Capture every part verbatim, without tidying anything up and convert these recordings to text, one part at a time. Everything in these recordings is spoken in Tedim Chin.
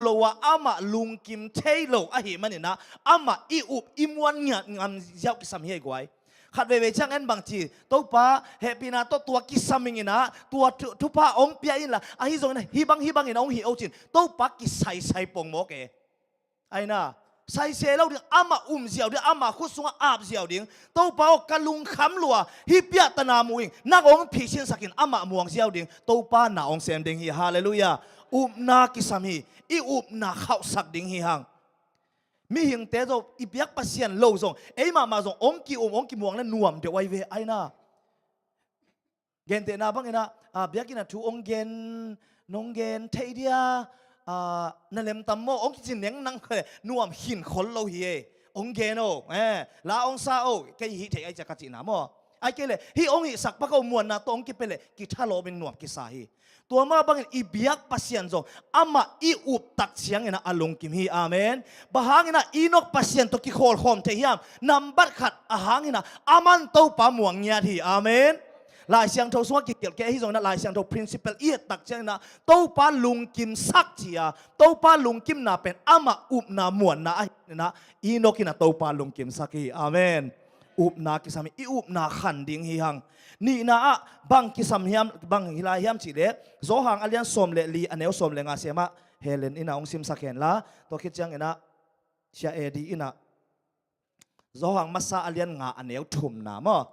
lo a, amah lungkim thei lo ahih manin ah, amah i up i muan ngiat ngam ziau kisam hi ei guai. Khat veivei ciang en bang ci, Topa hehpihna tawh tua kisam ing in ah, tua thu-, thupha hong pia inla, ahi zongin ah hih bang hih bangin ah hong hih o cin, Topa kisaisai pongmawk e. Ahi na, saisai lo ding, amah um ziau ding, amah khut sungah ap ziau ding. Topa aw, ka lungkham lua, hih piahtana mu ing, nang hong phisinsak in, amah muang ziau ding, Topa na hong sem ding hi. Halleluiah. Upna kisam hi. I upna khauhsak ding hi hang. Mihingte zong, i biak Pasian lo zong, ei mahmah zong hong ki-um, hong kimuang le nuam deuh ahi ve, ahi na. Gentehna bangin ah, ah, biakinn ah thu hong gen, nong gen thei dia, ah, na lemtam maw, hong kici nengnang kha le nuam khin khol lo hi e. Hong gen o, eh, la hong sa o, kei hih thei ai cia ka cihna maw. Ai kei le, hih hong hihsak pak o, muanna tawh hong kipia le, kithalawpin nuam kisa hi. Tua mah bangin i biak Pasian zong, amah i up tak ciangin ah a lungkim hi. Amen. Bang hangin ah Enoch Pasian tawh kikhawlkhawm thei hiam? Nambat khat, a hangin ah aman Topa muang ngiat hi. Amen. Lai Siangtho sungah kigelh kei, ahi zongin ah Lai Siangtho principle i et tak ciangin ah Topa lungkimsak ci a, Topa lungkimna pen amah upna muanna ahi in ah, Enoch in ah Topa lungkimsak hi. Amen. Upna kisam hi, i upna khan ding hi hang. Nihna ah bang kisam hiam, bang hi lai hiam cih leh, Johan a lian sawm le li, a neu sawm le nga, siamah Helen in ah hong simsak hen la, tua khit ciangin ah Sia Eddie in ah Johan Masa a lian nga, a neu thumna maw,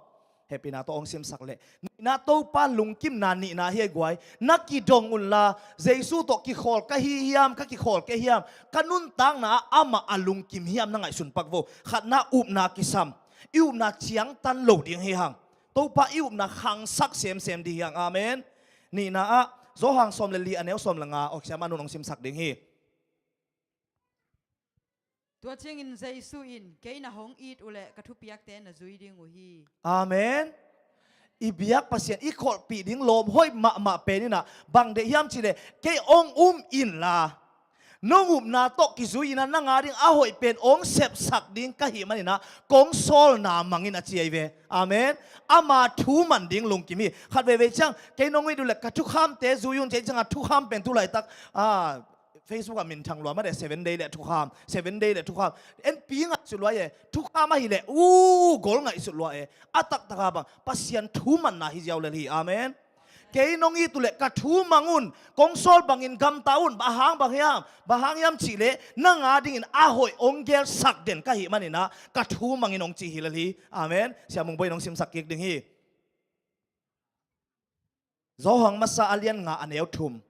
hehpihna tawh hong simsak leh. Nihna, Topa lungkimna nihna hi ei guai. Na kidong unla, Jesu tawh kikhawl ka hi hiam, ka kikhawl kei hiam, ka nuntakna ah amah a lungkim hiam na ngaihsun pak vo. Khatna, upna kisam. I upna ciangtan lo ding hi hang. Topa i upna khangsak semsem ding hi hang. Amen. Nihna ah Johan sawm le li, a neu sawm le nga, aw, siamah nun hong simsak ding hi. Tua ciangin Jesu in, "Kei na hong it uhleh ka thupiakte na zui ding uh hi." Amen. I biak Pasian, i kholhpih ding lawm hoih mahmah pen in ah bang deih hiam cih leh, kei hong um inla, nong upna tawh kizui in ah nang a ding a hoih pen hong sepsak ding ka hih manin ah, kong sawlna mang in, a ci ahi ve. Amen. Ama thu man ding lungkim hi. Khat veivei ciang, "Kei nong it uhleh ka thukhamte zui un," ci ciangah thukham pen tu laitak, ah, Facebook ah minthang lua mah de, Seven Day le thukham, Seven Day le thukham. En pi ngaihsut lua e, thukham ahih leh, u, gol ngaihsut lua e. A taktak ah bang, Pasian thu manna hi ziau lel hi. Amen. "Kei nong it uhleh ka thu mang un, kong sawl bangin gamta un, bang hang bang hiam, bang hang hiam cih leh, nang a dingin a hoih hong gelsak den ka hih manin ah, ka thu mang in," hong ci hi lel hi. Amen. Sia Mung Boih in hong simsak kik ding hi. Johan Masa a lian nga, a neu thum.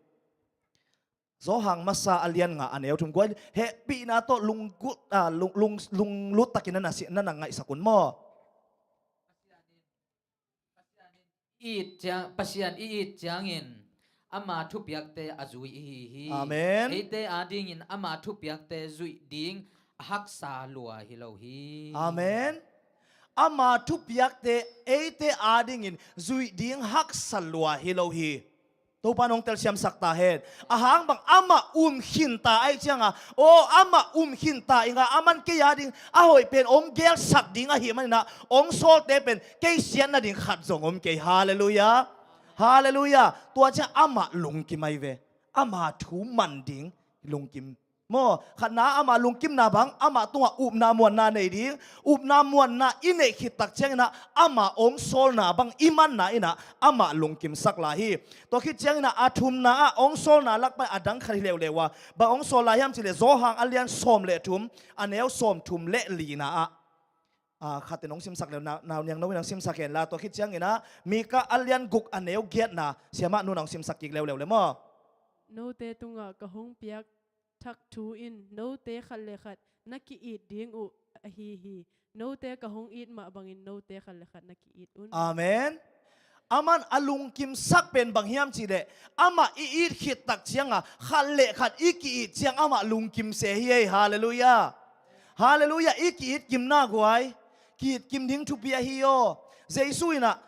Johan Masa a lian nga, a neu thum. Guai, hehpihna tawh lunggut, ah, lung, lung, lunglut takin na na si, na na ngaihsak un maw. It ciang, Pasian i it ciangin ama thupiakte a zui ihi hi. Amen. Eite a dingin ama thupiakte zuih ding a haksa lua hi lo hi. Amen. Ama thupiakte eite a dingin zuih ding haksa lua hi lo hi. Topa nong telsiamsak ta hen. A hang bang, amah um khinta ahih ciangah, aw, amah um khinta ing a, aman kei a ding a hoih pen hong gelsak ding ahih manin ah, hong sawlte pen kei siatna ding khat zong om kei. Halleluiah. Halleluiah. Tua ciang amah lungkim ahi ve. Ama thu man ding lungkim. Maw, khatna, ama lungkimna bang, ama tungah upna muanna nei ding, upna muanna i neih khit tak ciangin ah, ama hong sawlna bang i manna in ah, ama lungkimsak lai hi. Tua khit ciangin ah, a thumna ah, hong sawlna lak pan a dang khat hi leuleu a, bang hong sawl lai hiam cih leh, Johan a lian sawm le thum, a neu sawm thum le lina ah. Ah, khat in hong simsak leu, nau, nau niang no in hong simsak hen la, tua khit ciangin ah, Mika a lian guk, a neu giatna, siamah nun hong simsak kik leuleu le maw. Note tungah ka hong piak thak thu in note khat le khat na ki-it ding uh ahi hi. Note ka hong it mah bangin note khat le khat na ki-it un. Amen. Aman a lungkimsak pen bang hiam cih leh, amah i it khit tak ciangah, khat le khat i ki-it ciang amah lungkim se hi ei. Halleluiah. Halleluiah. I ki-it kimna guai. Ki-it kim ding thupi ahi aw. Jesu in ah,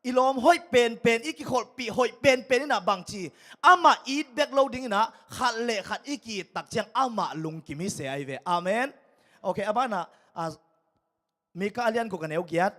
i lawm hoih penpen, i kikholhpih hoih penpen in ah bang ci, amah it bek lo ding in ah, khat le khat i ki-it tak ciang amah lungkim hi se ahi ve. Amen. Ok, a banah, ah, Mika a lian guk, a neu giat.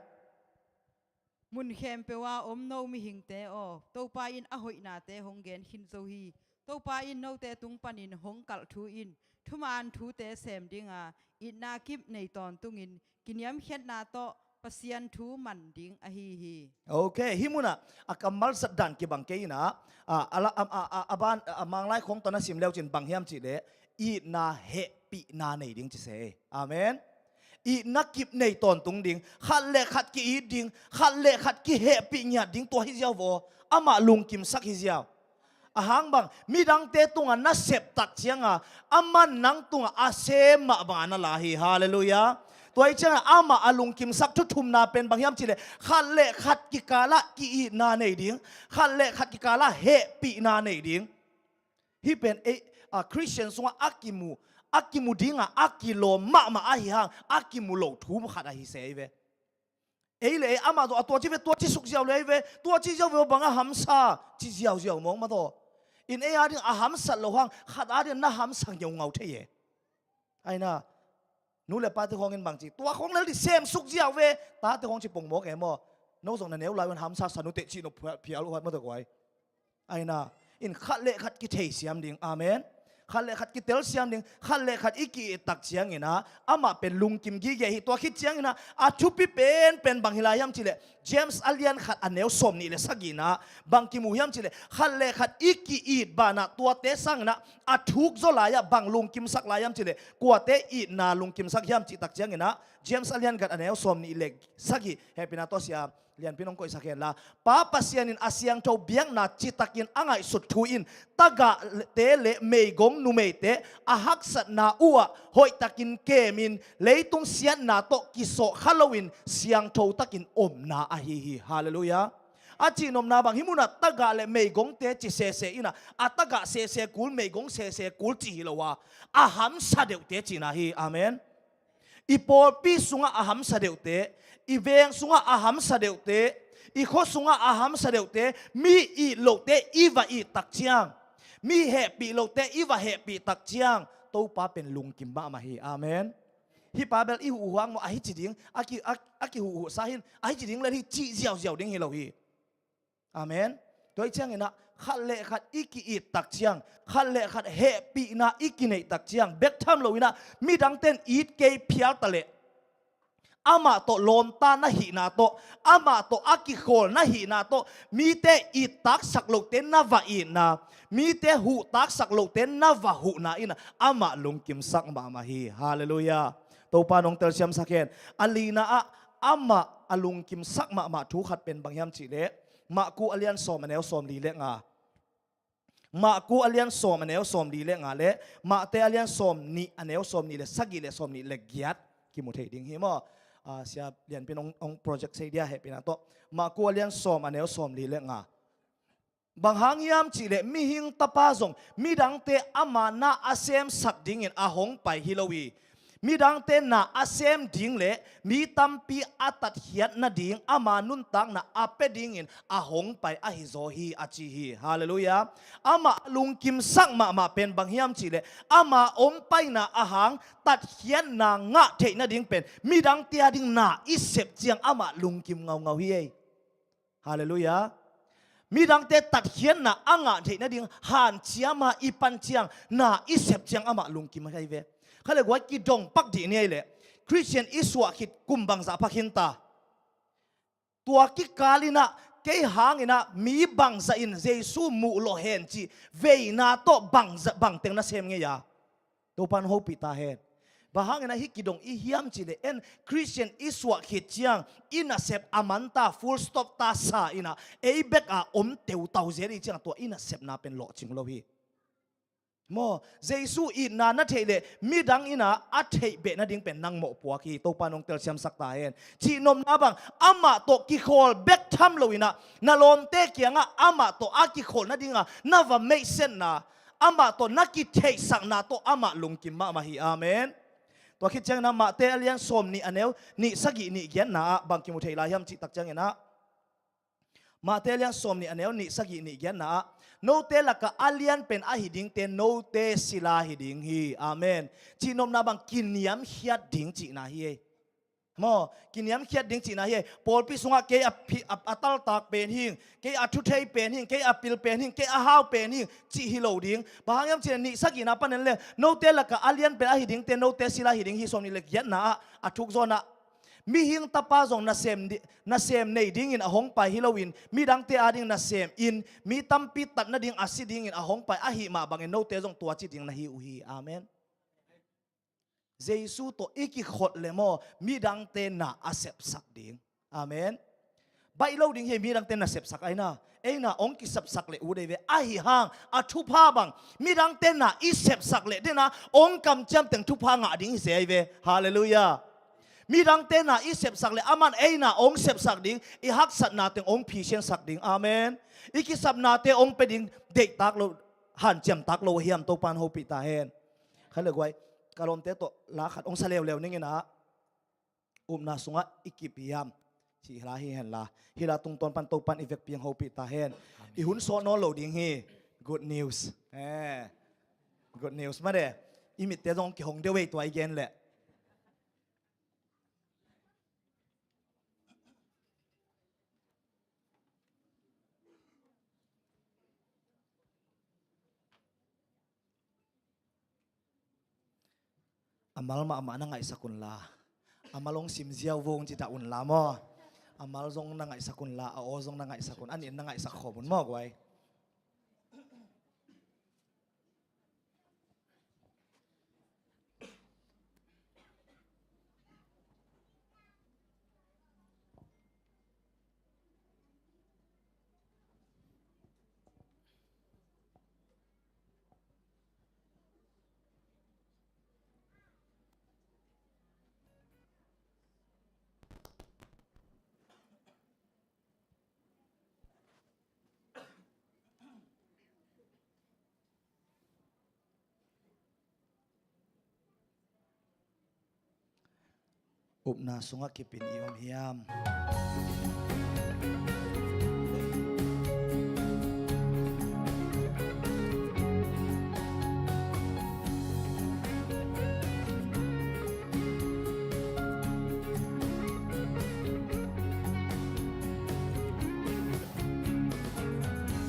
Mun khempeuh a om no mihingte aw, Topa in a hoihnate hong gen khin zo hi. Topa in note tung panin hong kalh thu in thuman thute sem dinga itna kip nei tawntungin kiniamkhiatna tawh Pasian thu man ding ahi hi. Ok, hih munah a kammal zat dan kibang kei inah, a, a, la- a, a, a, a ban a Manglai khawng tawh na sim leucin bang hiam cihleh itna hehpihna nei ding ci se. Amen. Itna kip nei tawntung ding, khat le khat ki-it ding, khat le khat kihehpih ngiat ding, tua hi ziau vaw. Amah lungkimsak hi ziau. Ahang bang, midangte tungah na sep tak cianga aman nang tungah a sem mah banga na la hi. Halleluiah. Tua hi ciangah amah a lungkimsak thu thumna pen bang hiam cihleh khat le khat kikalah ki-itna nei ding, khat le khat kikalah hehpihna nei ding. Hih pen ei a Khristian sungah a kimu a kimu dingah a kilawm mahmah ahi hang a kimu lo thu khat ahi se ei ve. Ei le ei amah tawh a tua ci ve, tua ci suk ziau le ei ve, tua ci ziau ve bangah hamsa ci ziauziau mawng mah tawh. In ei ading a hamsat lo hang khat ading na hamsa ngeungau thei e. Aina, nu le pate khawngin bang ci, tua khawng lel di sem suk ziau ve, tate khawng ci pong mawk e maw? No zong na neu lai un hamsa sa nuteh cih no phial uhat mah tawh guai. Aina, in khat le khat kithei siam ding. Amen. Khat le khat kitel siam ding, khat le khat i ki-it tak cianginah amah pen lungkim gige hi. Tua khit cianginah a thupi penpen bang hi lai hiam cihleh James a lian khat a neu sawm nih le sagihna bang kimu hiam cihleh khat le khat i ki-it banah tuate sanginah a thuk zaw lai-ah bang lungkimsak lai hiam cihleh kuate itna lungkimsak hiam cih tak cianginah James a lian khat a neu sawm nih le sagih, hehpihna tawh sia Lianpi in hong koihsak hen la. Pa Pasian in a siangtho biakna citakin a ngaihsut thu in tagahte le meigong numeite a haksatna uhah hoihtakin kemin leitung siatna tawh kisawh kha loin siangtho takin omna ahi hi. Halleluiah. A cihnopna bang hih munah tagah le meigongte ci sese inah a tagah sese kul meigong sese kul ci hi lo a, a hamsa deuhte cihna hi. Amen. I pawlpi sungah a hamsa deuhte, i veng sungah a hamsa deuhte, i khua sungah a hamsa deuhte, mi it lote i va it tak ciang, mi hehpih lote i va hehpih tak ciang Topa pen lungkim mahmah hi. Amen. Hih pa bel i huhhuak maw, ahi ci ding a ki a, a kihuhhuhsa hin ahi ci ding le hi cih ziauziau ding hi lo hi. Amen. Tua hi cianginah khat le khat i ki-it tak ciang, khat le khat hehpihna i kineih tak ciang bek tham loinah midangte in it kei phial taleh amah tawh lawmta na hihna tawh, amah tawh a kikhawl na hihna tawh mite it taksak lote na va itna, mite huh taksak lote na va huhna inah amah lungkimsak mahmah hi. Halleluiah. Topa nong telsiamsak hen. A lina ah amah a lungkimsak mahmah thu khat pen bang hiam cihleh Marku a lian sawm a neu sawm li le nga. Marku a lian sawm a neu sawm li le nga le Mate a lian sawm nih a neu sawm nih le sagih le sawm nih le giat kimu thei ding hi maw? Ah, sia Lianpi in hong, hong project sei dia hehpihna tawh. Marku a lian sawm a neu sawm li le nga. Bang hang hiam cihleh mihing tapa zong midangte ama na a semsak dingin a hong pai hi lo hi. Midangte na a sem ding le mi tampi a tatkhiat nading ama nuntakna a pia dingin a hong pai ahi zaw hi a ci hi. Halleluiah. Amah lungkimsak mahmah pen bang hiam cihleh ama om paina ahang tatkhiatna ngah theih nading pen midangte a ding na i sep ciang amah lungkim ngaungau hi ei. Halleluiah. Midangte tatkhiatna a ngah theih nading hanciama i pan ciang na i sep ciang amah lungkim ahi ve. Kha le guai kidong pak dih ni ei leh Khristian i suah khit kum bangzah pha khinta. Tua kikal inah kei hang inah mi bangzah in Jesu muh lawh hen cih veina tawh bangzah bangteng na sem ngei a. Topan hopih ta hen. Bang hang inah hih kidong i hiam cihleh en Khristian i suah khit ciang i nasep a manta full stop ta sa inah ei bek a om teutau zel i ciang tua i nasepna pen lawhcing lo hi. Maw, Jesu itna na theih leh midang inah a theih beh nading pen nang mawhpuak hi. Topa nong telsiamsak ta hen. Cihnopna bang amah tawh kikhawl bek tham lo inah na lawmte kiangah amah tawh a kikhawl nadinga na va meihsetna, amah tawh na kitheihsakna tawh amah lungkim mahmah hi. Amen. Tua khit ciangin ah Mate a lian sawm nih a neu nih sagih nih giatna ah bang kimu thei lai hiam cih tak ciangin ah Mate a lian sawm nih a neu nih sagih nih giatna ah note lakah a lian pen ahi dingte note sila hi ding hi. Amen. Cihnopna bang kiniamkhiat ding cihna hi ei. Maw, kiniamkhiat ding cihna hi. Pawlpi sungah kei a phi-, a, a taltak pen hing, kei a thuthei pen hing, kei a pil pen hing, kei a hau pen hing, cih hi lo ding. Bang hang hiam cih leh nih sagihna panin le, note lakah a lianpen ahi dingte, note sila hi ding hi. Sawmnih le giatna ah, a thuk zawnah, mihing Tapa zong nasem di-, nasem nei dingin a hong pai hi loin, midangte ading nasem in, mi tampi tat nading a si dingin a hong pai ahih mah bangin note zong tua ci ding na hi uh hi. Amen. Jesu tawh i kikhot le maw, midangte na a sepsak ding. Amen. Baih lo ding hi, midangte na sepsak aina. Eina hong kisepsak le uh dei ve. Ahi hang, a thupha bang, midangte na i sepsak le dena hong kamciam teng thupha ngah ding hi se ai ve. Halleluiah. Midangte na i sepsak le aman eina hong sepsak ding, i haksatna teng hong phisiansak ding. Amen. I kisapnate hong pia ding, deihtak lo, hanciamtak lo hiam, Topan hopih ta hen. Kha le guai, ka lawmte tawh la khat hong sa leuleu ning in ah, upna sungah i kip hiam, cih la hi hen la. Hi la tungtawn pan Topan i vekpi hong hopih ta hen. Amen. I hun sawt nawn lo ding hi. Good news. Eh. Good news mah de. I mitte zong kihong deuh ei tua i gen leh. A mal mahmah na ngaihsak un la. A mal hong sim ziau vong ci ta un la maw. A mal zong na ngaihsak un la, a aw zong na ngaihsak un, a nin na ngaihsak khawm un maw guai. Upna sungah kipin i om hiam?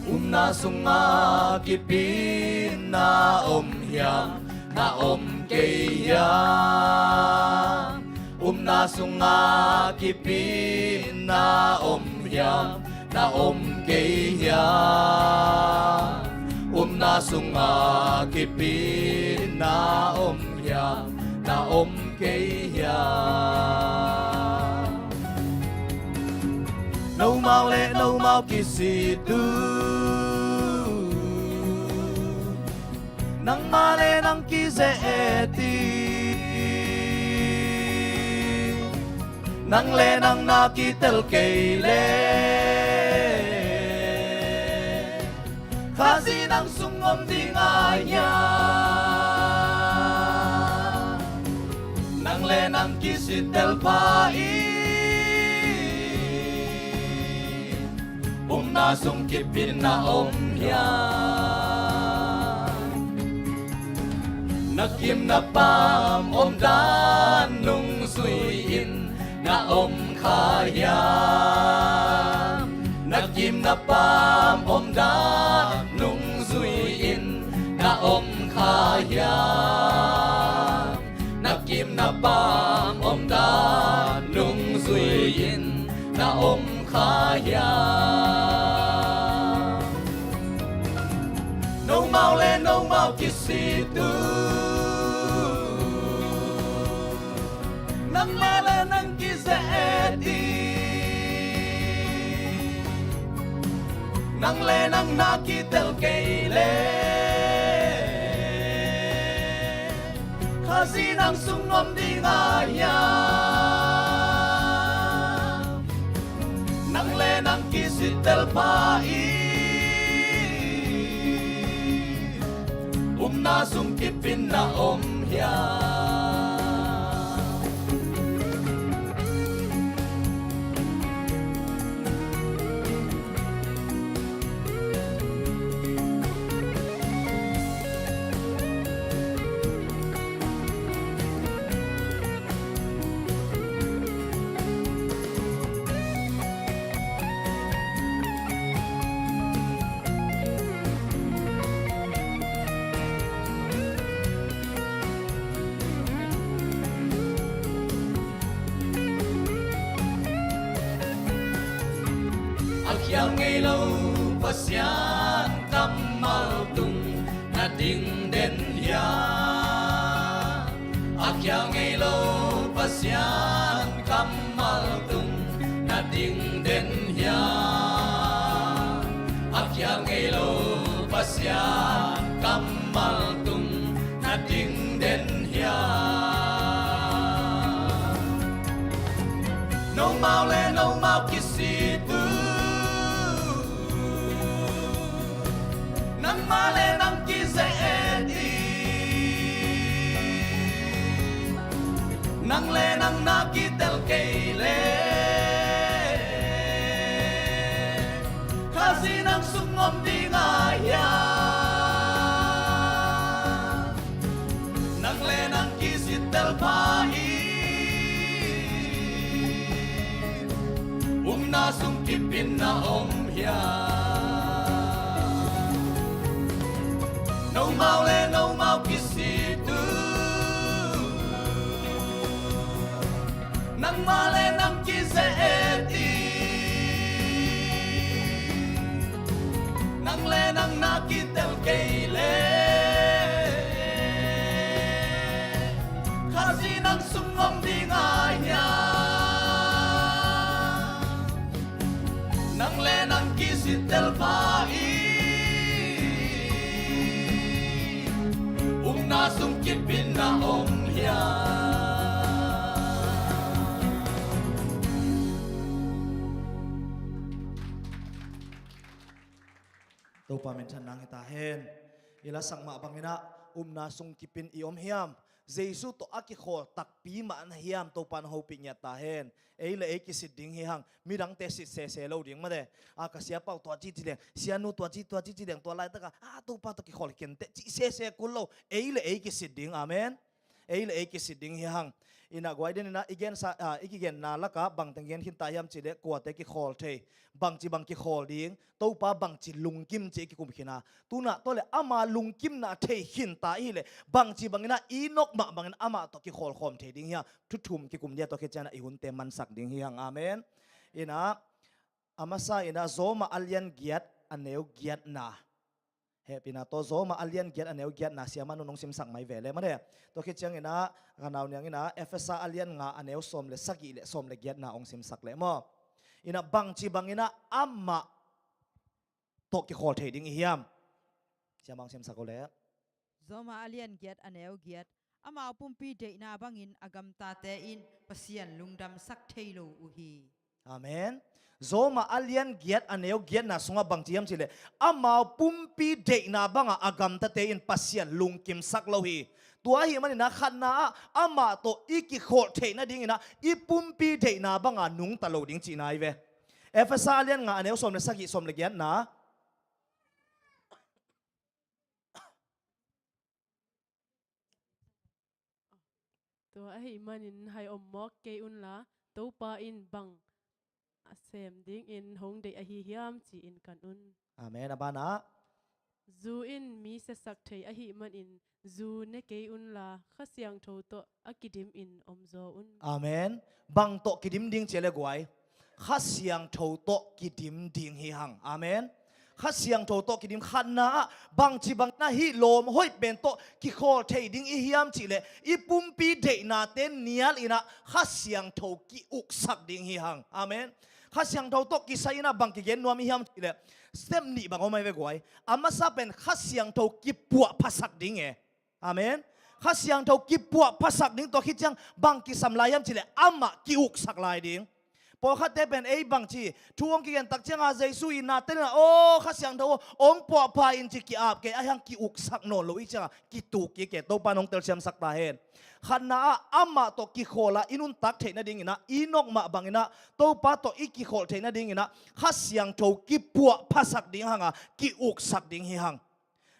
Upna sungah kipin na om hiam, na om kei hiam? Upna sungah kipin na om hiam, na om kei hiam? Upna sungah kipin na om hiam, na om kei hiam? Nomau le nomau kisittu, nangmah le nang kizeh et hi. Nang le nang na kitel kei le, Khazih nang sung om ding a hiam? Nang le nang kisittel pha in, upna sung kipin na om hiam? Na kim na pam omdan nungzui in na om kha hiam? Na kim na pam omdan nungzui in na om kha hiam? Na kim na pam omdan nungzui in na om kha hiam? Nomau le nomau kisittu, nangmah le nang kizeh et hi. Nang le nang na kitel kei le, Khazih nang sung om ding a hiam? Nang le nang kisittel pha in, upna sung kipin na om hiam? Khia ngei lo Pasian kammal tung na ding den hiam? A khia ngei lo Pasian kammal tung na ding den hiam? A khia ngei lo Pasian kammal tung na ding den hiam? Nomau le nomau kisit uh, nangmah le nang kize-et in, nang le nang na kitel kei leh, Khazih nang sung om ding a hiam? Nang le nang kisittel pha in, upna sung kip in na om hiam? Nomau le nomau kisit uh, nangmah le nang kize-et in, nang le nang na kitel kei leh, Khazih nang sung om ding a hiam? Nang le nang kisittel pha in, upna sung kip in na om hiam? Topa minthan nang hi ta hen. I lasak mah bangin ah, upna sung kip in i om hiam? Jesu tawh a kikhawl takpi mah na hiam? Topa nong hopih ngiat ta hen. Ei le ei kisit ding hi hang. Midangte sit sese lo ding mate. A, ka siapa uh tua ci ci leng, sianu tua ci tua ci ci leng, tua laitak a, a, Topa tawh kikhawl hi kei inteh ci sese kul lo. Ei le ei kisit ding. Amen. Ei le ei kisit ding hi hang. Inah guai den inah i gensa, a, i kigenna lakah bangteng gen khin ta hiam cih leh kuate kikhawl thei, bangci bang kikhawl ding, Topa bangci lungkim cih i kikum khin a. Tunah tawh le ama lungkimna thei khin ta i hih leh, bangci bangin ah Enok mah bangin amah tawh kikhawl khawm thei ding hiam? Thu thum kikum dia, tua khit ciangin ah i hunte mansak ding hi hang. Amen. Inah a masa inah Rom a lian giat a neu giatna. Hehpihna tawh Rom a lian giat a neu giatna siamah nu nong simsak mai ve le mate. Tua khit ciangin ah ka nau niang inah Efesa a lian nga a neu sawm le sagih le sawm le giatna hong simsak le maw. Inah bangci bangin ah amah tawh kikhawl thei ding i hiam? Siamah hong simsak o le. Rom a lian giat a neu giat. Amau pumpi deihna bangin a gamtate in Pasian lungdamsak thei lo uh hi. Amen. Rom a lian giat a neu giatna sungah bangci hiam cih leh, amau pumpi deihna bangah a gamtate in Pasian lungkimsak lo hi. Tua ahih manin ah khatna ah amah tawh i kikhawl theih nadingin ah i pumpi deihna banga nungta lo ding cihna hi ve. Efesa a lian nga a neu sawm le sagih, sawm le giatna. Tua ahih manin hai om mawk kei unla, Topa in bang a sem dingin hong deih ahi hiam ci-in kan un. Amen. A banah, zu in mi siasak thei ahih manin zu ne kei unla, Kha Siangtho tawh a kidimin om zaw un. Amen. Bang tawh kidim ding ci le guai? Kha Siangtho tawh kidim ding hi hang. Amen. Kha Siangtho tawh kidim. Khatna ah bangci bangin ah hih lawm hoih pen tawh kikhawl thei ding i hiam cih leh, i pumpi deihnate nial inah Kha Siangtho ki-uksak ding hi hang. Amen. Kha Siangtho tawh kisai inah bang kigen nuam i hiam cih leh, step nih bang om ahi ve guai. A masa pen Kha Siangtho kipuahphasak ding e. Amen. Kha Siangtho kipuahphasak ding, tua khit ciang bang kisam lai hiam cih leh amah ki-uksak lai ding. Pawlkhatte pen ei bangci thu hong kigen tak cianga Jesu i nate inah, aw Kha Siangtho aw, hong puahpha in ci ki-ap kei, ahi hang ki-uksak nawn lo i cianga kituk kik e. Topa nong telsiamsak ta hen. Khatna ah amah tawh kikhawl ah i nuntak theih nadingin ah, Enok mah bangin ah Topa tawh i kikhawl theih nadingin ah Kha Siangtho kipuahphasak ding hanga ki-uksak ding hi hang.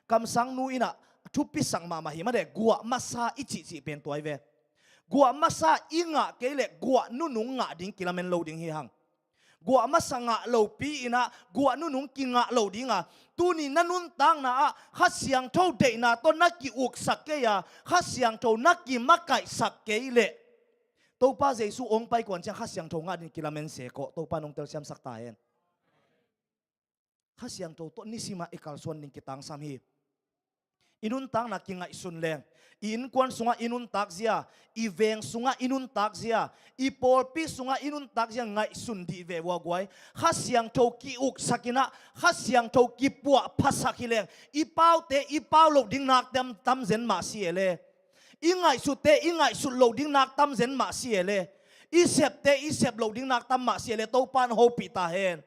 Kamsang nu inah thupisak mahmah hi mah deh, guah masa i cihcih pen tua hi ve. Guah masa i ngah kei leh guah nunung ngah ding kilamen lo ding hi hang. Guah masa ngah lopi inah guah nunung kingah lo dinga, tuni na nuntakna ah Kha Siangtho deihna tawh na ki-uksak kei a, Kha Siangtho na kimakaihsak kei leh, Topa Jesu hong pai kuan ciang Kha Siangtho ngah ding kilamen se kawh. Topa nong telsiamsak ta hen. Kha Siangtho tawh nisimah i kalsuan ding kitangsam hi. I nuntakna kingaihsun leng, i innkuan sungah i nuntak zia, i veng sungah i nuntak zia, i pawlpi sungah i nuntak zia ngaihsun dih ve ua guai. Kha Siangtho ki-uksak inah, Kha Siangtho kipuahphasak hileng, i paute i pau loh ding nak tam, tam zen mah si e le. I ngaihsutte i ngaihsut loh ding nak tam zen mah si e le. I septe i sep loh ding nak tam mah si e le, Topa in hopih ta hen.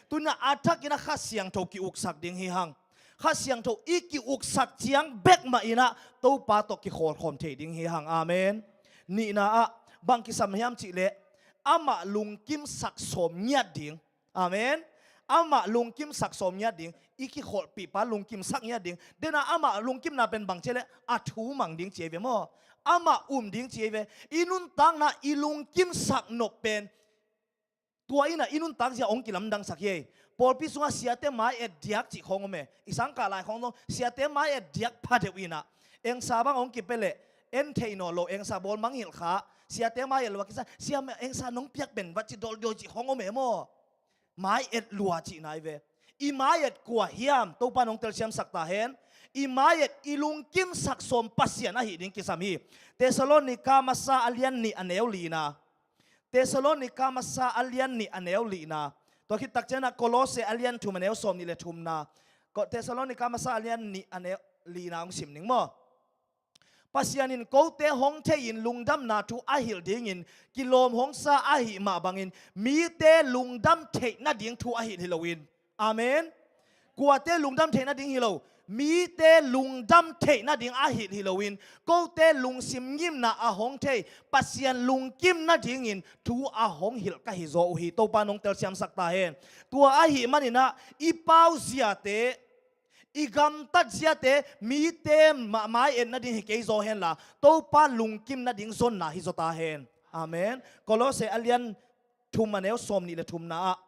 Tuna a thakin a Kha Siangtho ki-uksak ding hi hang. Kha Siangtho i ki-uksak ciang bek mah inah Topa tawh kikhawlkhawm thei ding hi hang. Amen. Nihna ah bang kisam hiam cihleh, amah lungkimsak sawm ngiat ding. Amen. Amah lungkimsak sawm ngiat ding. I kikholhpihpa lungkimsak ngiat ding. Dena amah lungkimna pen bang cihleh, a thu mang ding ci ei ve maw? Amah um ding ci ei ve. I nuntakna i lungkimsak nop pen tua inah i nuntak zia hong kilamdangsak hi ei. Pawlpi sungah siate mai et diak cih khawng om e. I sangkah lai khawng zong siate mai et diak pha deuh inah, engsa bang hong kipia leh en theih nawn lo, engsa bawl mangngilh kha. Siate mai et lua kisa, sia engsa nong piak pen vat ci dawldiaw cih khawng om e maw? Mai et lua cihna hi ve. I mai et kua hiam? Topa in hong telsiamsak ta hen. I mai et i lungkimsak sawm Pasian ahi ding kisam hi. Thessalonika masa a lian nih a neu lina. Thessalonika masa a lian nih a neu lihna. Tua khit takcianah Kolose a lian thum a neu sawm nih le thumna. Ko-, Thessalonika masa a lian nih a neu lihna hong sim ning maw? Pasian in kote hong thei-in lungdamna thu a hilh dingin kilawm hong sa ahih mah bangin mite lungdam theih nading thu a hilh hi loin. Amen. Kuate lungdam theih nading hi lo, mite lungdam theih nading a hilh hi loin, kote lungsim ngimna a hong thei Pasian lungkim nadingin thu a hong hilh ka hi zaw uh hi. Topa in hong telsiamsak ta hen. Tua ahih maninah i pau ziate, i gamtat ziate mite ma-, mai et nading hi kei zaw henla, Topa lungkim nading zonna hi zaw ta hen. Amen. Kolose a lian thum a neu sawm nih le thumna ah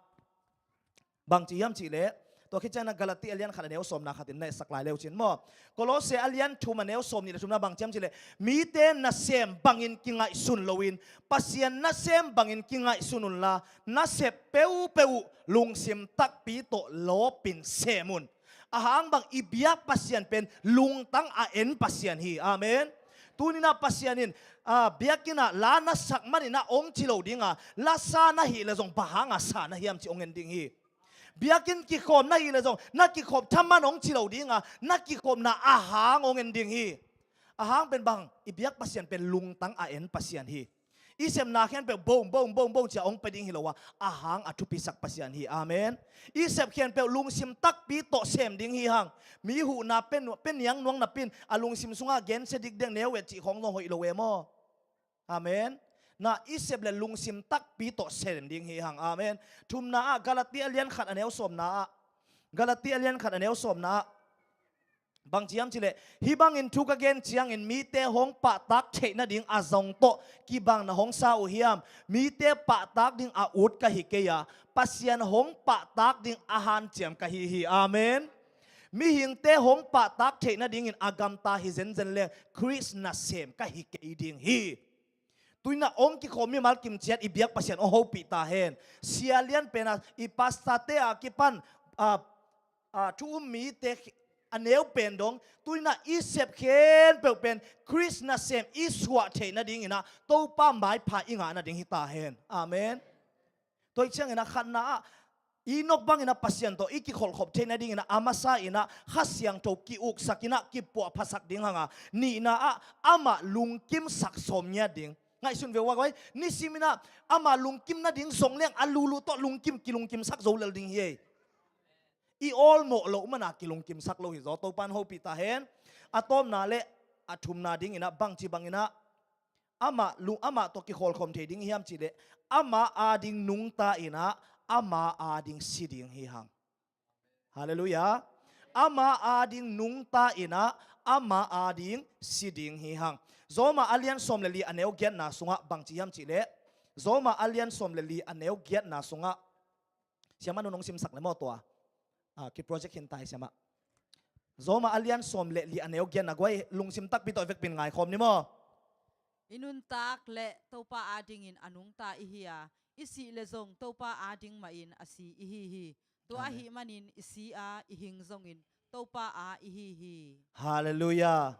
bang ci hiam cihleh, tua khit ciangin Galati a lian khat a neu sawmna khatin na etsak lai leu cin maw? Kolose a lian thum a neu sawm nih le thumna bang ci hiam cihleh, mite nasem bangin kingaihsun loin Pasian nasem bangin kingaihsun unla, nasep peuhpeuh uh lungsim takpi tawh lawpin sem un. Ahang bang, i biak Pasian pen lungtang a en Pasian hi. Amen. Tuninah Pasian in, ah, biakinnah la na sak maninah hong ci lo dinga, la sa na hih le zong bang hanga sa na hiam cih hong en ding hi. Biakinn kikhawm na hih le zong na kikhop thaman hong ci lo dinga, na kikhopna ahang hong en ding hi. Ahang pen bang, i biak Pasian pen lungtang a en Pasian hi. I sepna khempeuh bong bong bong bong cia hong pia ding hi lo a, ahang a thupisak Pasian hi. Amen. I sep khempeuh lungsim takpi tawh sem ding hi hang. Mi huhna pia, pia niang nuang napin a lungsim sungah gensia dikdek neu et cih khawng zong hoih lo e maw? Amen. Na i sep le lungsim takpi tawh sem ding hi hang. Amen. Thumna ah Galati a lian khat a neu sawmna ah, Galati a lian khat a neu sawmna ah bang ci hiam cihleh, hih bangin thu ka gen ciangin mite hong pahtak theih nading a zong tawh kibang na hong sa uh hiam? Mite pahtak ding a ut ka hi kei a, Pasian hong pahtak ding a hanciam ka hi hi. Amen. Mihingte hong pahtak theih nadingin a gamta hi zenzen leng Khrist nasem ka hi kei ding hi. Tuinah hong kikhawm mimal kimciat i biak Pasian hong hopih ta hen. Sia lian pena i pastorte a kipan, a, a, thu um mite a neu pen dong, tuinah i sep khempeuh pen Khrist nasem i suah theih nadinginah Topa maipha i ngah nading hi ta hen. Amen. Tua hi cianginah khatna ah, Enok bangin a Pasian tawh i kikholhkhop theih nadingin a masa in a Kha Siangtho ki-uksak in a kipuahphasak ding hang a, nihna ah amah lungkimsak sawm ngiat ding. Ngaihsun ve uh a guai, nisim in a amah lungkim nading zong leng a lulu tawh lungkim, kilungkimsak zo lel ding hi ei. I awlmawh loh man a kilungkimsak lo hi zaw, Topa in hopih ta hen. A tawpna le a thumna dingin a bangci bangin a amah lung, amah tawh kikhawlkhawm thei ding hiam cihleh, amah ading nungta in a, amah ading si ding hi hang. Halleluiah. Amah ading nungta in a, amah ading si ding hi hang. Roma a lian sawm le li a neu giatna sungah bangci hiam cihleh, Roma a lian sawm le li a neu giatna sungah, siamah nu nong simsak le maw tua. Ah, ki project hin ta hi siamah. Roma a lian sawm le li a neu giatna guai, lungsim takpi tawh i vekpi in ngaikhawm ni maw. I nuntak le Topa adingin a nungta i hi a, i sih le zong Topa ading mahin a si i hi hi. Tua ahih manin i si a i hing zongin Topa a i hi hi. Halleluiah.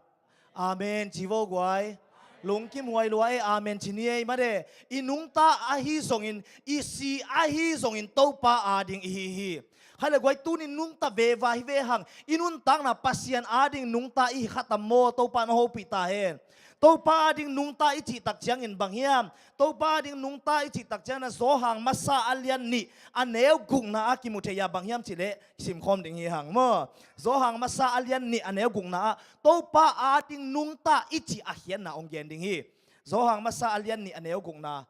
Amen. Ci vo guai. Lungkim huai lua e, amen ci ni ei made. I nungta ahi zongin, i si ahi zongin Topa ading i hi hi. Khaile guai, tunin nungta veva hi ve hang. I nuntakna Pasian ading nungta i hi khatam maw, Topa na hopih ta hen. Topa ading nungta i cih tak ciangin bang hiam? Topa ading nungta i cih tak ciangin a Zawhang masa a lian nih a neu gukna a kimu thei a bang hiam cih leh simkhawm ding hi hang maw. Zawhang masa a lian nih a neu gukna ah Topa ading nungta i cih a khiatna hong gen ding hi. Zawhang masa a lian nih a neu gukna.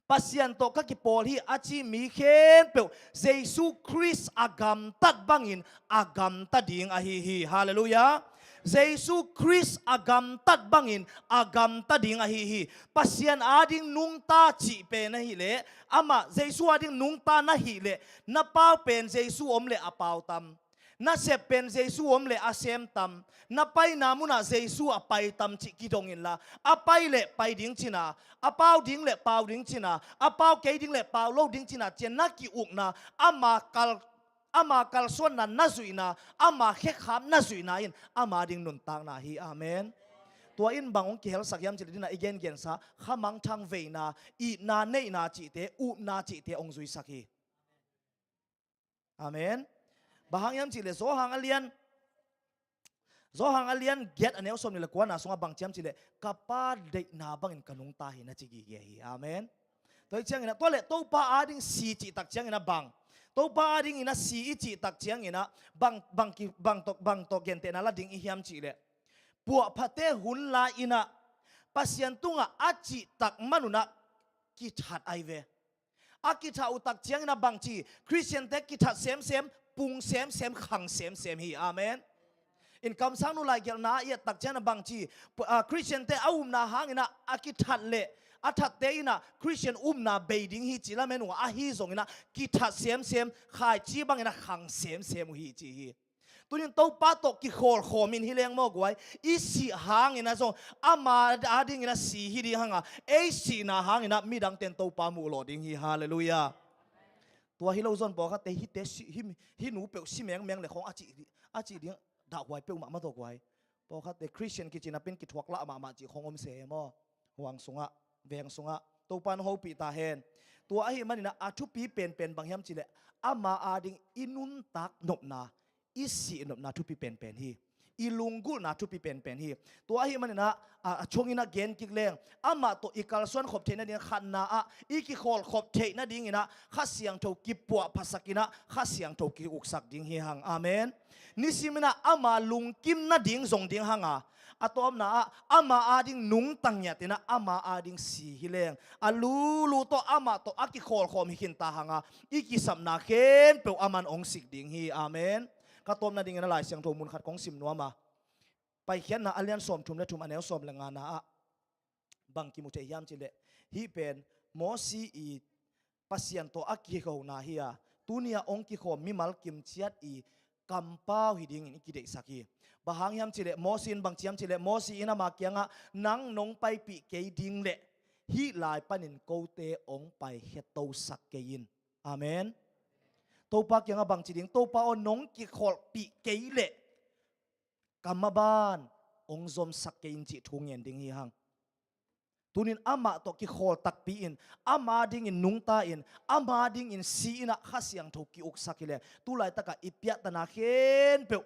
Pasian tawh ka kipawl hi a ci mi khempeuh Jesu Khrist a gamtat bangin a gamta ding ahi hi. Halleluiah. Jesu Khrist a gamtat bangin a gamta ding ahi hi. Pasian ading nungta cih pen ahih leh, amah Jesu ading nungta na hih leh, na pau pen Jesu om leh a pau tam. Na sep pen Jesu om leh a sem tam, na paina munah Jesu a pai tam cih kidong inla, a pai leh pai ding cina, a pau ding leh pau ding cina, a pau kei ding leh pau lo ding cina, cian na ki-ukna, ama kal, ama kalsuanna na zuihna, ama khekhap na zuihna in ama ding nuntakna hi. Amen. Tua in bang hong kihelsak hiam cih leh, dina i gengensa khamangthang veina, itna neihna cihte, upna cihte hong zuisak hi. Amen. Bang hang hiam cih leh Zawhang a lian, Zawhang a lian giat a neu sawm nih leh kuana sungah bang ci hiam cih leh, ka Pa deihna bangin ka nungta hi na ci gige hi. Amen. Tua hi ciangin ah, tua leh Topa ading si cih tak ciangin ah bang, Topa adingin ah si i cih tak ciangin ah bang, bang ki, bang tawh, bang tawh gentehna la ding i hiam cih leh, puahphate hun lai-in ah Pasian tungah a cihtak manun ah kithat ai ve. A kithat uh tak ciangin ah bangci, Khristiante kithat semsem, pung semsem, khang semsem hi. Amen. In kamsangnu laigelhna ah i et tak ciangin ah bangci, pu-, ah, Khristiante a upna hangin ah a kithat leh a thatte in ah Khristian upna bei ding hi ci lamen uh ahi zongin ah kithat semsem, khaici bangin ah khang semsem uh hi ci hi. Tunin Topa tawh kikholkhawm in hi leng maw guai, i sih hangin ah zong ama adingin ah si hi ding hang a, ei sihna hangin ah midangte'n Topa muh lawh ding hi. Halleluiah. Tua hi lo zong pawlkhatte hihte si, hih, hih nu peuh si mengmeng leh khong a cih, a cih ding dahhuai peuhmah mah tawh guai. Pawlkhatte Khristian kici napi-in kithuak lah mahmah cih khong om se maw. Huang sungah, veng sungah, Topa'n hopih ta hen. Tua ahih manin ah a thupi penpen bang hiam cih leh, ama ading i nuntak nopna, i sih nopna thupi penpen hi. I lunggulhna thupi penpen hi. Tua ahih manin ah, a, a thongin ah gen kik leng, amah tawh i kalsuan khop theih nading khatna ah i kikholkhop theih nadingin ah Kha Siangtho kipuahphasak in ah Kha Siangtho ki-uksak ding hi hang. Amen. Nisimin ah ama lungkim nading zong ding hang a, a tawpna ah ama ading nungta ngiat in ah ama ading si hi leng, a lulu tawh amah tawh a kikholkhawm hi khinta hang a, i kisapna khempeuh aman hong sik ding hi. Amen. Ka tawp nadingin ah Lai Siangtho mun khat kong sim nuam a, Paikhiatna a lian sawmthum leh thum a neu sawm leh ngana ah bang kimu thei hiam cih leh, hih pen Mosi i Pasian tawh a kihona hi a, tuni a hong kikhawm mimal kimciat i kampau hi dingin i kideihsak hi. Bang hang hiam cih leh, Mosi in bang ci hiam cih leh, Mosi in ama kiangah, nang nong paipih kei ding leh hih lai panin kote hong paikhia tosak kei in. Amen. Topa kiangah bang ci ding, Topa aw, nong kikholhpih kei leh ka maban hong zomsak kei in cih thu ngen ding hi hang. Tunin amah tawh kikhawl takpi in, ama dingin nungta in, ama dingin si in ah Kha Siangtho ki-uksak hi leh, tu laitakah i piahtana khempeuh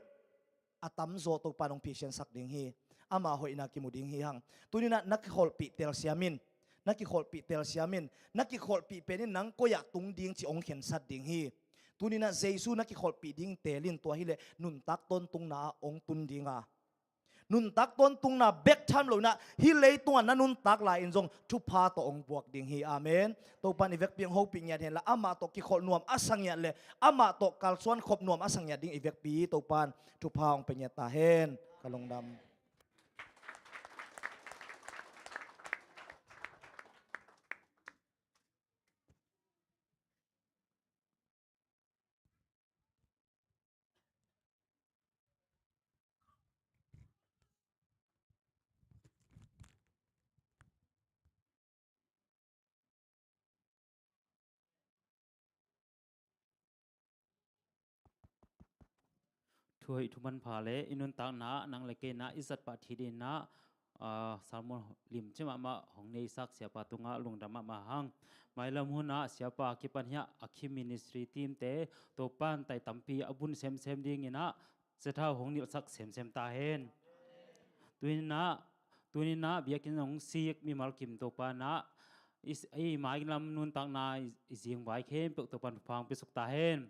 a tamzaw Topa in hong phisiansak ding hi. Ama hoihna kimu ding hi hang. Tunin ah na kikholhpih telsiam in, na kikholhpih telsiam in, na kikholhpih pen in nang koi-ah tung ding cih hong khensat ding hi. Tunin ah Jesu na kikholhpih ding tel in, tua hi leh nuntak tawntungna ah hong tun ding a, nuntak tawntungna bek tham lo in ah hih leitungah na nuntak lai-in zong thupha tawh hong buak ding hi. Amen. Topa in i vekpi hong hopih ngiat hen la, amah tawh kikholh nuam a sa ngiat leh amah tawh kalsuan khop nuam a sa ngiat ding i vekpi Topa in thupha hong pia ngiat ta hen. Ka lungdam. Tua hoih thu manpha le i nuntakna nang le kei na i zat pah thei dingin ah, ah, sermon limci mahmah hong neisak siapa tungah lungdam mahmah hang. Mailam hunah siapa a kipan hiah a khi ministry team te Topan tai tampi a bun semsem dingin ah zathau hong nilhsak semsem ta hen. Tuninah, tuninah biakinn hong sik mimal kim Topa nah i, i mailam nuntakna i, i zingvai khempeuh Topan thupha hong piasuk ta hen.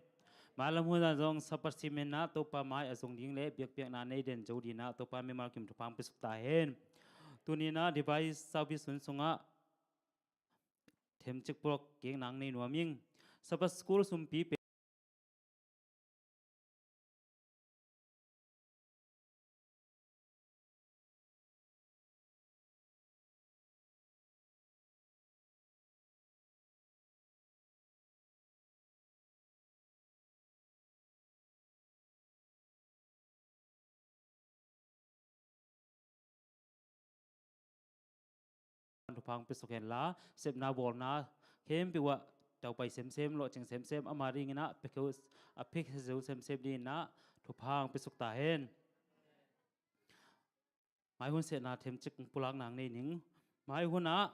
Mailam hunah zong Sabbath simin ah Topa mai a zong ding le biakpiakna nei den zo dinah Topa mimal kim thupha hong piasuk ta hen. Tuninah device service hun sungah themcik pulak kik nang nei nuam ing. Sabbath school sumpi pe thupha hong piasuk hen la, sepna bawlna khempeuh ah daupai semsem, lawhcing semsem, ama dingin ah pekeu a pekeu semsem dingin ah thupha hong piasuk ta hen. Mai hun sehna themcik pulak nang nei ning. Mai hunah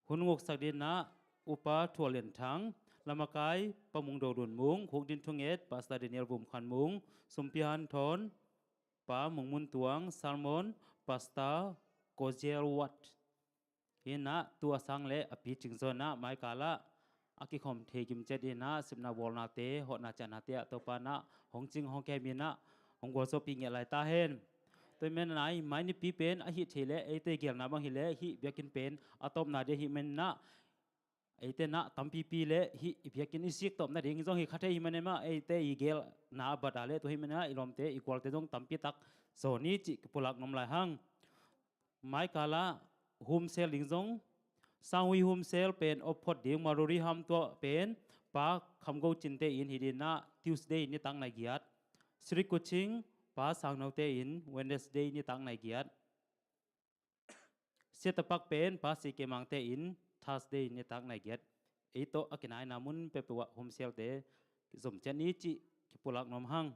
hun nguksak dinah Upa Thua Lian Thang, lamakai Pa Mung Do Lun Mung, khukdin thunget Pastor Daniel Vum Khan Mung, sumpi hanthawn Pa Mung Mun Tuang, sermon Pastor Kozel Wat. Hinah tua sang le a picing zawnah maikalah a kikhawm thei kim ciat dinah sepna bawlnate, hawhna ciahnate ah Topa nah hong cing hong khem inah hong gualzawhpih ngiat lai ta hen. Tua hi menah i mai nipi pen a hih thei le eite gelna bang hi le hih biakinn pen a tawpna ding a hih menah eite nah tampipi le hih i biakinn i sik tawpna ding zong hi kha thei hi menah eite i gelna a bat a le tua hi menah i lawmte i gualte zong tampi tak zawn ni cih kipulak nuam lai hang. Maikalah home cell ding zong Sanghui home cell pen op phot ding, Maruri Ham tua pen Pa Kham Go Cinte in hi dinah Tuesday nitak nai giat, Sri Kuching Pa Sang Note in Wednesday nitak nai giat, Siatapak pen Pa Si Ke Mangte in Thursday nitak nai giat. Ei tawh a kinaina mun peuhpeuh ah home cell te zom ciat ni cih kipulak nuam hang.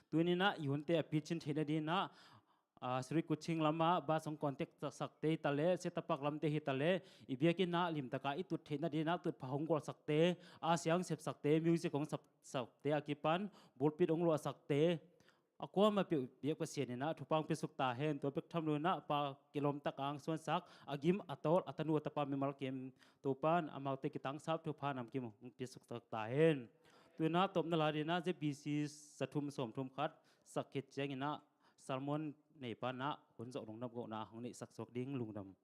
Tuninah i hunte a picin theihna dinah, ah, Sri Kuching lamah bus hong contact sakte hi ta le, Siatapak lamte hi ta le, i biakinn ah limtaka i tut theihna dinah tutphah hong gualsakte, a siang sepsakte, music hong sapsakte a kipan pulpit hong luahsakte, a kuamah peuh biak Pasian inah thupha hong piasuk ta hen. Tua bek tham lo inah Pa Kilawm Tak Ang suansak, a gim a tawl a tanu a tapa mimal kim Topan amaute kitangsap thupha namkim hong piasuk ta hen. Tuinah tawpna la dinah Z B C za thum sawm thum khat sak khit cianginah sermon neipa nah hun zawh lungdam kohna hong neihsak suak ding lungdam.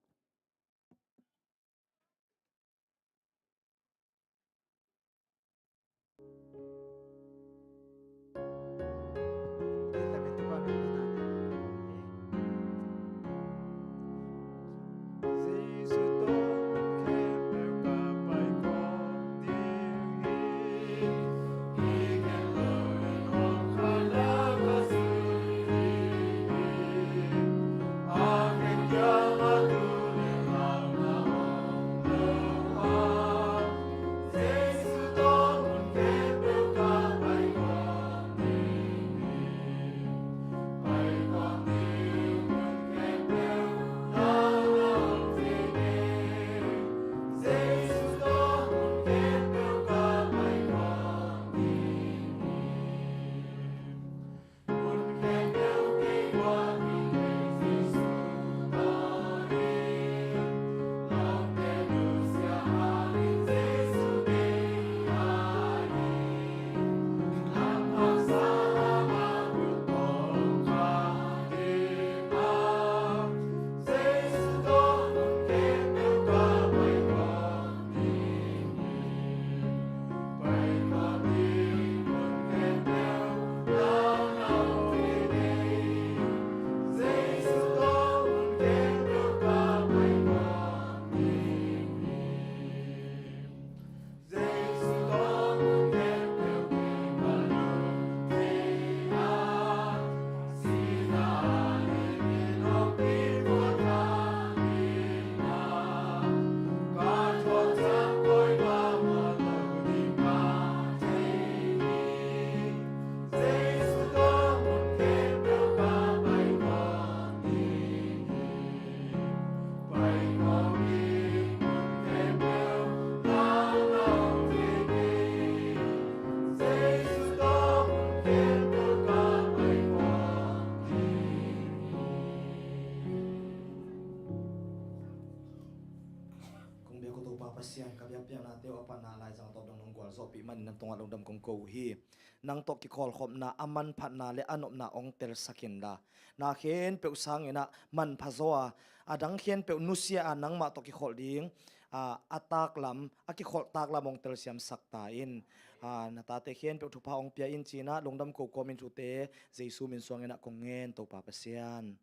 Teu a pana Laizang tawp dong nong gualzawhpih manin nang tungah lungdam kong ko uh hi. Nang tawh kikholhkhopna a manphatna le a nopna hong telsak inla, na khempeuh sanginah manpha zaw a, a dang khempeuh nusia a nangmah tawh kikholh ding a, a taklam, a kikholh taklam hong telsiamsak ta in. A, na tate khempeuh thupha hong pia in cinah lungdam ko kawmin thute Jesu min suanginah kong ngen, Topa Pasian.